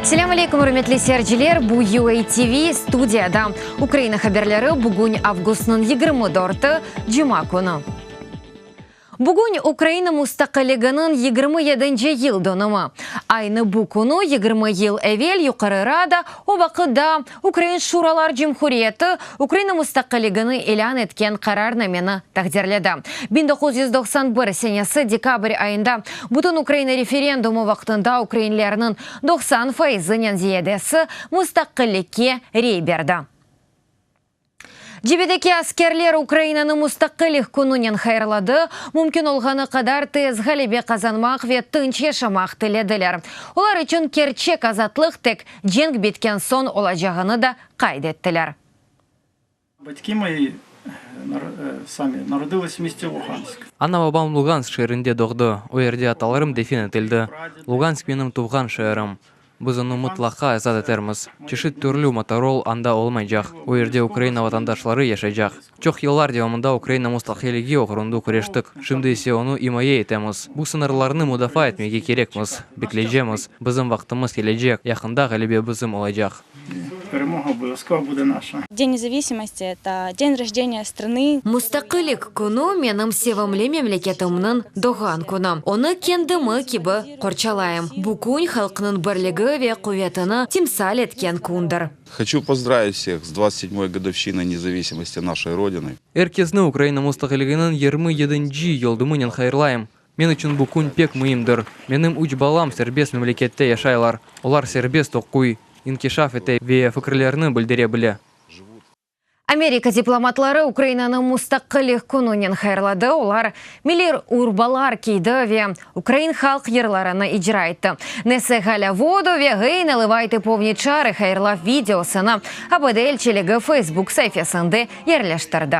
Selâm aleykum, ürmetli seyirciler! Bu UATV, studiyada Ukraina haberleri, bugün avgustnıñ yigirmi dörtü, cuma künü. Bugün Ukraina mustaqilliginiñ yigirmi yedinci yıl dönümi. Aynı bu künü yigirmi yıl evel Yuqarı Rada, o vaqıt daa Ukrain Şuralar Cumhuriyeti, Ukraina mustaqilligini ilân etken qararnameni taqdirledi. 1991 senesi dekabr ayında Bütün Ukraina referendumı vaqtında ukrainlerniñ 90 fayızınen ziyadesi mustaqillikke rey berdi. Cebedeki askerler Ukrainanı Mustaqillik kününen hayırladı, mümkün olğanı qadar tez ğalebe qazanmaq ve tınç yaşamaq tilediler. Olar içün kerçek azatlıq tek cenk bitken soñ olacağını da qayd ettiler. Batki moyi sami narodilis v misti Luhansk. Ana-babam Lugansk şeerinde doğdı, o yerde atalarım defin etildi. Lugansk menim tuvğan şeerim. Biz onı mıtlaqa azat etermiz. Çeşit türlü motorol anda olmaycaq, o yerde Ukraina vatandaşları yaşaycaq. Çoq yıllar devamında Ukraina mustaqilligi oğrunda küreştik, şimdi ise onı imaye etemiz. Bu sıñırlarnı mudafaa etmege kerekmiz. Bekleycemiz, bizim vaqtımız kelecek, yaqında ğalebe bizim olacaq. Peremoga obovâzkovo bude naşa. День независимости, это день рождения страны. Mustaqillik künü, menim sevimli memleketimniñ doğğan künü. Onı kendimi kibi qorçalayım. Bu kün halqnıñ birligi ve quvetini timsal etken kündir. Хочу поздравить всех с 27-й годовщиной независимости нашей Родины. Er kesni Ukraina mustaqilliginiñ yigirmi yedinci yıldönüminen hayırlayım. Men içün bu kün pek müimdir. Menim üç balam serbest memlekette yaşaylar. Olar serbest oquy, inkişaf ete ve fikirlerini bildire bile. Amerika diplomatları Ukrainanı Mustaqillik kününen hayırladı. Olar milliy urbalar kiydi ve ukrain halq yırlarını icra etti. Nese Ğalâ vodu ve Ğey, nalıvayte povni çarı hayırlav videosını ABD elçiligi Facebook saifesinde yerleştirdi.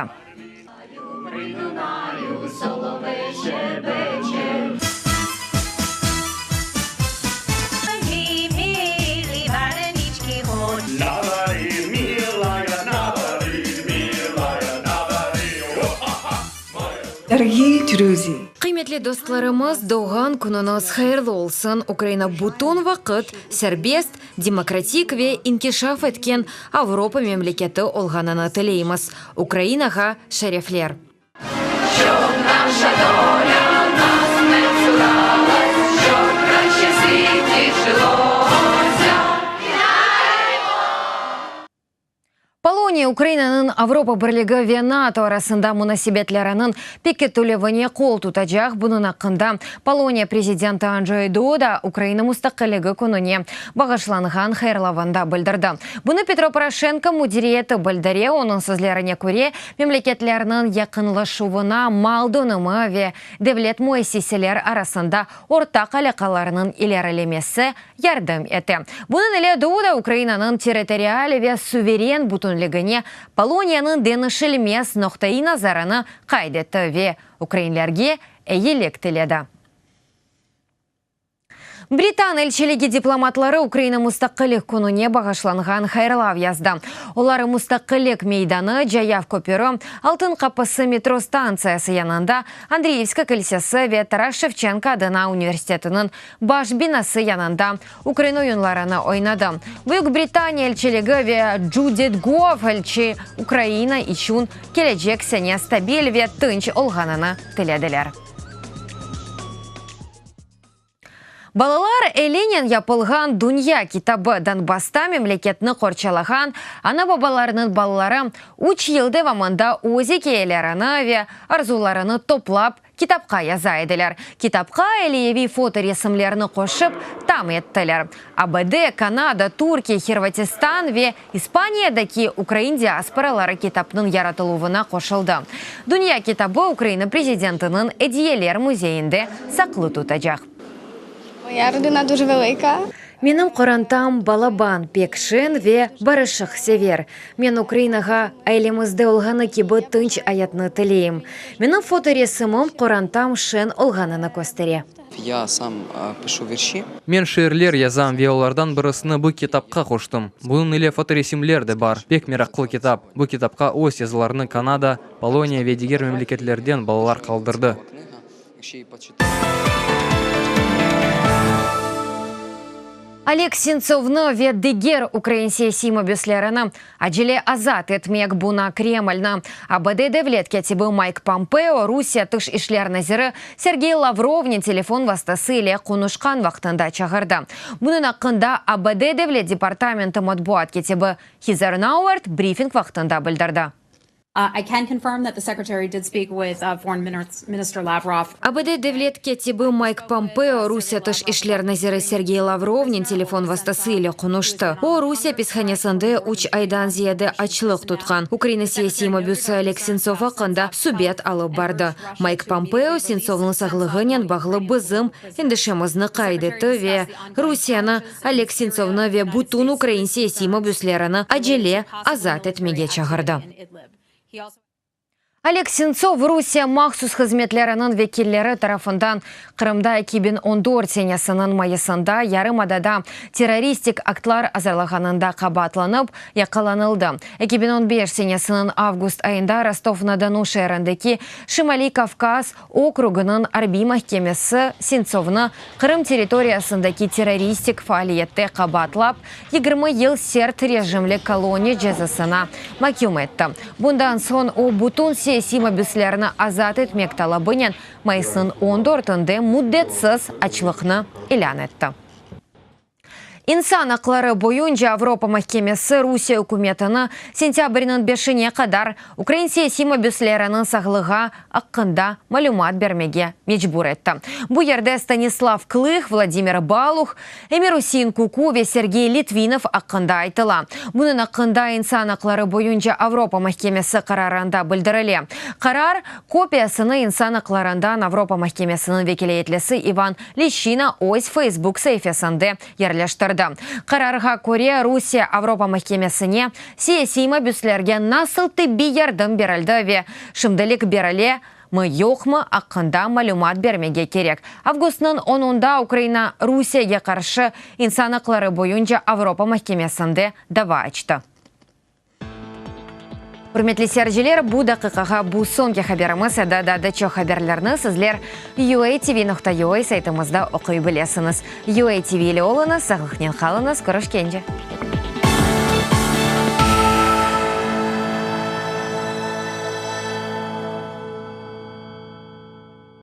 Дорогие друзья! Qıymetli dostlarımız, doğğan künüñiz hayırlı olsun! Ukraina bütün vaqıt serbest, demokratik ve inkişaf etken Avropa memleketi olğanını tileymiz. Ukrainağa şerefler! Şob naşa dolâ nas ne tsuralas, Şob kraşçe v sviti jilosâ. Poloniya Ukrainanıñ Avropa Birligi ve NATO arasında munasebetleriniñ pekitilüvine qol tutacaq. Bunıñ aqqında Poloniya prezidenti Andjey Duda Ukraina Mustaqilligi kününe bağışlanğan hayırlavında bildirdi. Bunı Petro Poroşenko müdiriyeti bildire. Onıñ sözlerine köre, memleketlerniñ yaqınlaşuvına mal dönümi ve devlet müessiseler arasında ortaq alâqalarnıñ ilerilemesi yardım ete. Bunıñ ile Duda Ukrainanıñ territorial ve suveren bütünligine Poloniyanıñ deñişilmez noqtaiy-nazarını qayd etti ve ukrainlerge eyilik tiledi. Britan elçiligi diplomatları Ukraina Mustaqillik kününe bağışlanğan hayırlav yazdı. Olar Mustaqillik meydanı, Cayav köpüri, Altın qapısı metro stantsiyası yanında, Andriyevska kilsesi ve Taras Şevçenko adına universitetiniñ baş binası yanında ukrain oyunlarını oynadı. Büyük Britaniya elçiligi ve Judit Gov elçi Ukraina içün kelecek sene stabil ve tınç olğanını tilediler. Balalar elinen yapılğan Dünya kitabı Donbassta memleketni qorçalağan ana-babalarnıñ balaları üç yıl devamında öz ikâyelerini ve arzularını toplap kitapqa yaza ediler. Kitapqa aileviy fotoresimlerni qoşıp tam ettiler. ABD, Kanada, Türkiye, Hirvatistan ve İspaniyadaki ukrain diasporaları kitapnıñ yaratıluvına qoşuldı. Dünya kitabı Ukraina prezidentiniñ ediyeler müzeyinde saqlı tutacaq. Moya rodina duje velika. Menim qorantam balaban, pek şeñ ve barışıqsever. Men Ukrainağa ailemizde olğanı kibi tınç ayatnı tileyim. Menim fotoresimim qorantam şeñ olğanını köstere. Ya sam pişu virşi. Men şiirler yazam ve olardan birisini bu kitapqa qoştım. Bunıñ ile fotoresimler de bar. Pek meraqlı kitap. Bu kitapqa öz yazılarını Kanada, Poloniya ve diger memleketlerden balalar qaldırdı. Oleg Sentsovnı ve diger ukrain siyasiy mabüslerini acele azat etmek, buña Kremlni ABD devlet kâtibi Mayk Pompeo Rusiye tış işler naziri Sergey Lavrovnen telefon vastası ile qonuşqan vaqtında çağırdı. Bunıñ aqqında ABD Devlet departamenti matbuat kâtibi Heather Nauert brifing vaqtında bildirdi. ABD devlet kâtibi Mayk Pompeo Rusiye tış işler naziri Sergey Lavrovnen telefon vastası ile qonuştı. O, Rusiye apishanesinde üç aydan ziyade açlıq tutqan Ukraina siyasiy mabüsi Oleg Sentsov aqqında subet alıp bardı. Mayk Pompeo Sentsovnıñ sağlığınen bağlı bizim endişemizni qayd etti ve Rusiyeni Oleg Sentsovnı ve bütün ukrain siyasiy mabüslerini acele azat etmege çağırdı. Oleg Sentsov Rusiye mahsus hızmetleriniñ vekilleri tarafından Qırımda 2014 senesiniñ mayısında yarımadada terroristik aktlar azırlağanında qabaatlanıp, yaqalanıldı. 2015 senesiniñ avgust ayında Rostov-na-Donu şeerindeki Şimaliy Kavkaz okrugınıñ arbiy mahkemesi Sentsovnı Qırım territoriyasındaki terroristik faaliyette qabaatlap, 20 yıl sert rejimli koloniya cezasına maküm etti. Bundan soñ o, bütün siyasiy mabüslerni azat etmek talabınen mayısnıñ on dörtünde müddetsiz açlıqnı ilân etti. İnsan aqları boyunca Avropa mahkemesi Rusiye ükümetini sentâbrniñ beşine qadar ukrain siyasiy mabüsleriniñ sağlığı aqqında malümat bermege mecbur etti. Bu yerde Stanislav Klıh, Vladimir Baluh, Emir-Usein Kuku ve Sergey Litvinov aqqında aytıla. Bunıñ aqqında İnsan aqları boyunca Avropa mahkemesi qararında bildirile. Qarar kopiyasını İnsan aqlarından Avropa mahkemesiniñ vekâletlisi İvan Lişina öz Facebook saifesinde yerleştirdi. Qararğa köre, Rusiye Avropa mahkemesine siyasiy mabüslerge nasıl tibbiy yardım berildi ve şimdilik berile mi yoqmı aqqında malümat bermege kerek. Avgustnıñ onunda Ukraina Rusiyege qarşı İnsan aqları boyunca Avropa mahkemesinde dava açtı. Ürmetli seyirciler, bu daqiqağa bu soñki haberimiz edi. Daa da çoq haberlerni sizler UATV nokta UA saytımızda oquy bilesiñiz. UATV ile oluñız, sağlıqnen qalıñız, körüşkence!